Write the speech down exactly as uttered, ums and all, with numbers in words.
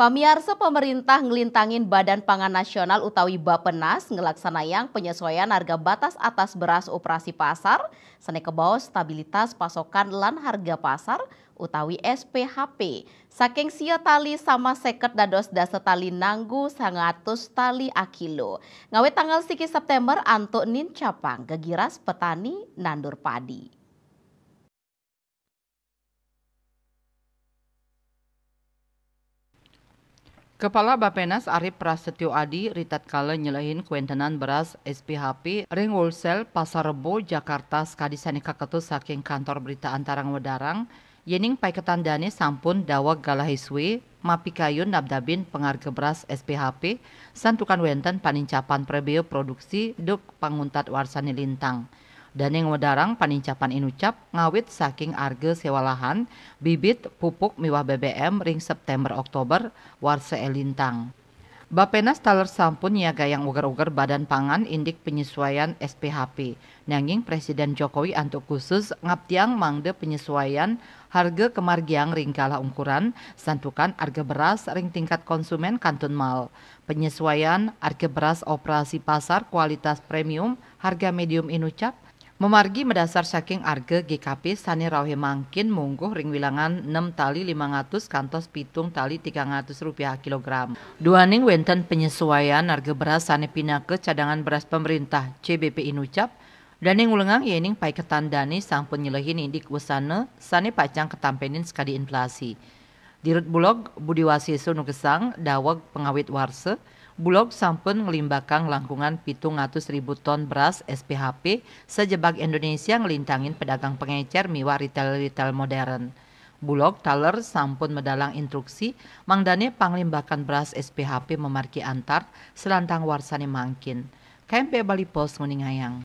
Pamiarsa, pemerintah nglintangin Badan Pangan Nasional utawi Bapenas nglaksanayang penyesuaian harga batas atas beras operasi pasar, sane kabaos stabilitas pasokan lan harga pasar utawi S P H P, saking sia tali sama seket dados dasa tali nanggu sangatus tali akilo. Ngawit tanggal siki September antuk nincapang gegiras petani nandur padi. Kepala Bapenas Arif Prasetyo Adi ritatkala nyelehin kawéntenan beras S P H P ring wholesale Pasar Rebo, Jakarta, sakadi sane kaketus saking kantor berita antara ngwedarang, yening paiketan dane sampun daweg galahe suwe mapikayun nabdabin pangarga beras S P H P, santukan wenten panincapan prebea produksi duk panguntat warsane lintang. Dane ngwedarang panincapan inucap ngawit saking arga sewa lahan, bibit, pupuk miwah B B M ring September Oktober warsa elintang. Bapenas taler sampun nyiagayang uger-uger Badan Pangan indik penyesuaian S P H P. Nanging Presiden Jokowi antuk khusus ngaptiang mangda penyesuaian harga kamargiang ring galah ungkuran, santukan arga beras ring tingkat konsumen kantun mael. Penyesuaian arga beras operasi pasar kualitas premium, harga medium inucap, mamargi madasar saking arga G K P sane rauhe mangkin mungguh ring wilangan nem tali limang atus kantos pitung tali tigang atus rupiah kilogram. Duaning wenten penyesuaian arga beras sane pinaka cadangan beras pemerintah, C B P, inucap, dane ngulengang yening paiketan dane sampun nyelehin indik wesana sane pacang katampenin sakadi inflasi. Dirut Bulog, Budi Waseso, nugesang daweg pangawit warsa, Bulog sampun nglimbakang langkungan pitung atus ribu ton beras S P H P sajebag Indonesia nglintangin pedagang pengecer miwah retail-retail modern. Bulog taler sampun medalang instruksi mangdane panglimbakan beras S P H P mamargi antar salantang warsane mangkin. K M P Bali Post nguningayang.